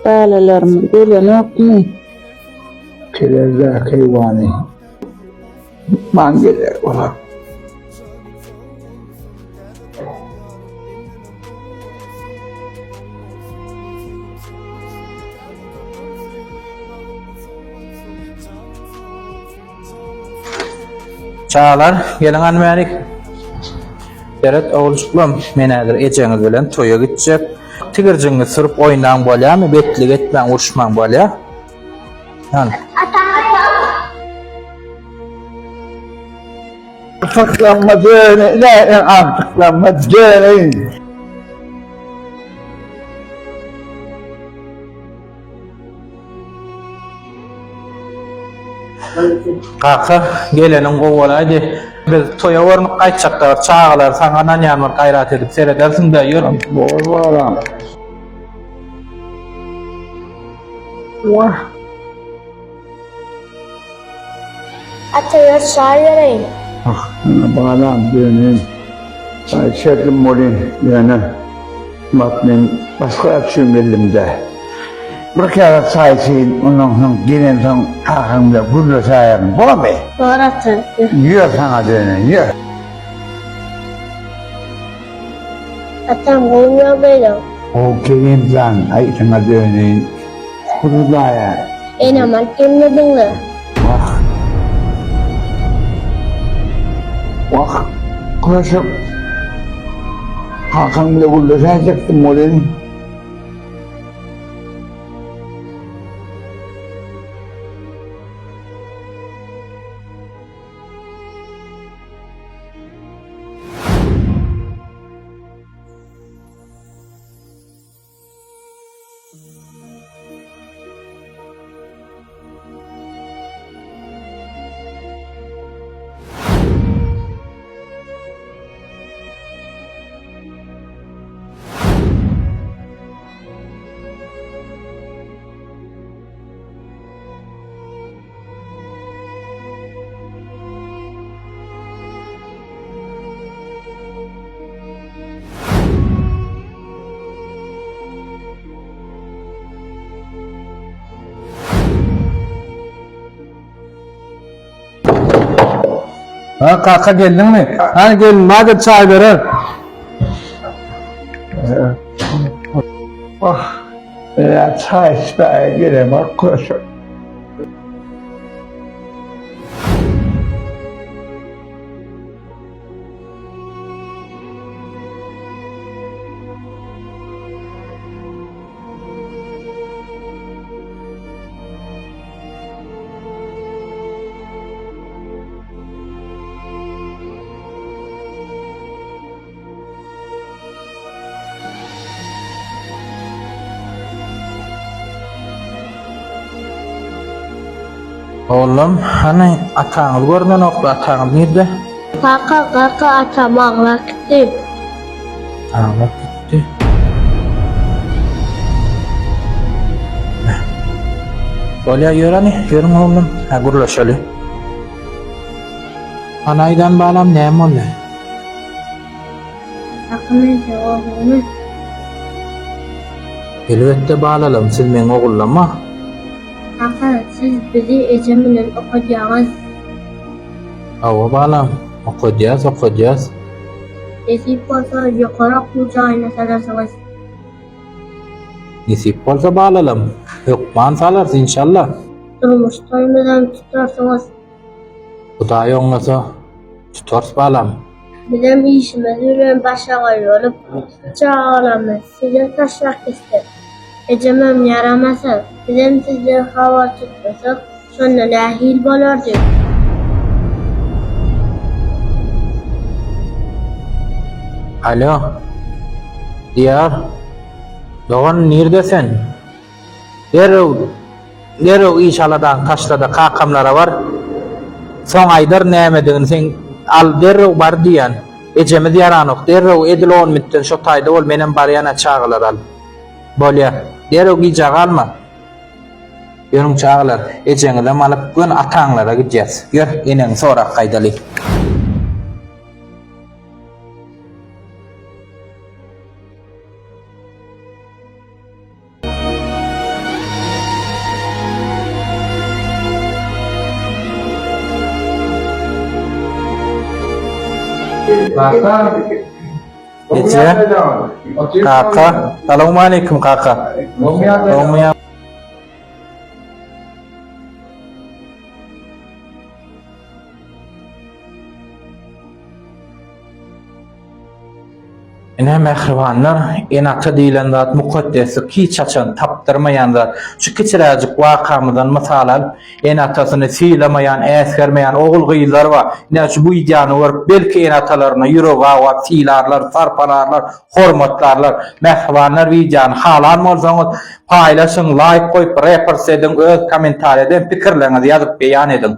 Balalarymyz gelenokmy? Geler-dä keýwany. Hökman geler olar. Çagalar, geliň hany bärik. Seret, oguljyklam, men häzir ejeňiz bilen toýa gitjek. Tigirjigiňizi sürüp oýnaň bolýarmy? Betlik etmäň, uruşmaň bolýar. Hany. Saklanma döne, näme agtyklanma döneýin. Kaka, geleniň gowy bolaýdy. Biz toýa görnüp gaýtjakda bir çagalary saňa ynanýan bir gaýrat edip seredersiň-dä, ýör. Bor balam. Wah. Ata ýör çaý bereýin. Ah, ene balam döneýin. Çaý içerdim welin, ýöne bak men başga zat üçin geldim-dä. Bir käse çaý içeýin, ondan soň gelensoň kakaň bilen gürleşäýerin, bormy? Bor ata. Ýör saňa döneýin, ýör. Atam gowy ýagdaýda. Gowy keýgim jan, aý saňa döneýin. Hudaýa. Enem alyp gelmediňle. Wah. Wah. Köşek. Kakaň bile gürleşäýjekdim welin. Ha kaka geldiňmi? Ha gel, madem çaý berer. Ah, ya çay içmeye giremem köşek. Oglum, hany ataňyz görnenokdy, ataňyz nirde? Kaka, kaka atam aglap gitdi. Aglap gitdi. Bolýar, ýör hany, ýörüň oglum, hä gürleşeli. Hany aýdan balam näme boldy? Kaka men seň ogluňmy? Elbetde balalarym siz meň ogullamma. Kaka siz bizi ejem bilen okadýaňyz. Hawa balam okadýas okadýas. Nesip bolsa ýokary okuw jaýyna salarsyňyz. Nesip bolsa balalam hökman salarys inşallah. Durmuş toýumyzam tutarsyňyz. Hudaý oňlasa tutarys balam. Bizem işimiz bilen başagaý bolup, çagalarymyzy size taşlap gitsek, ejemem ýaramasa, bizem sizden habar tutmasak, şonda nähili bolardy? Alo. Diýar. Dogan nirde sen? Derrew Derrew iş aladaňy taşlada kakamlara bar. Soň aýdar nämedigini seň al derrew bar diýýän. Ejemiz ýaranok derrew edil on minutden şo taýda bol menem barýan-a çagalary alyp. Bolýa. Derrew gijä galma. Ýörüň çagalar, ejeňizem alyp göni ataňlara gidýäs. Ýör, eneňi sorap gaýdaly. Kaka. Eje. Kaka. Salowmaleýkim kaka. Gowmy? Ine mähribanlar, ene-ata diýlen zat mukaddeslik, hiç haçan tapdyrmaýan zat. Şu kiçiräjik wakamyzdan mysal alyp, ene-atasyny sylamaýan, äsgermeýän ogul-gyzlar bar. Ine şu wideony görüp, belki ene-atalaryna ýüregi awap sylarlar, sarpalarlar, hormatlarlar. Mähribanlar wideony halan bolsaňyz, paýlaşyň, laýk goýup, repost ediň, öz kommentariýada hem pikirleriňizi ýazyp beýan ediň.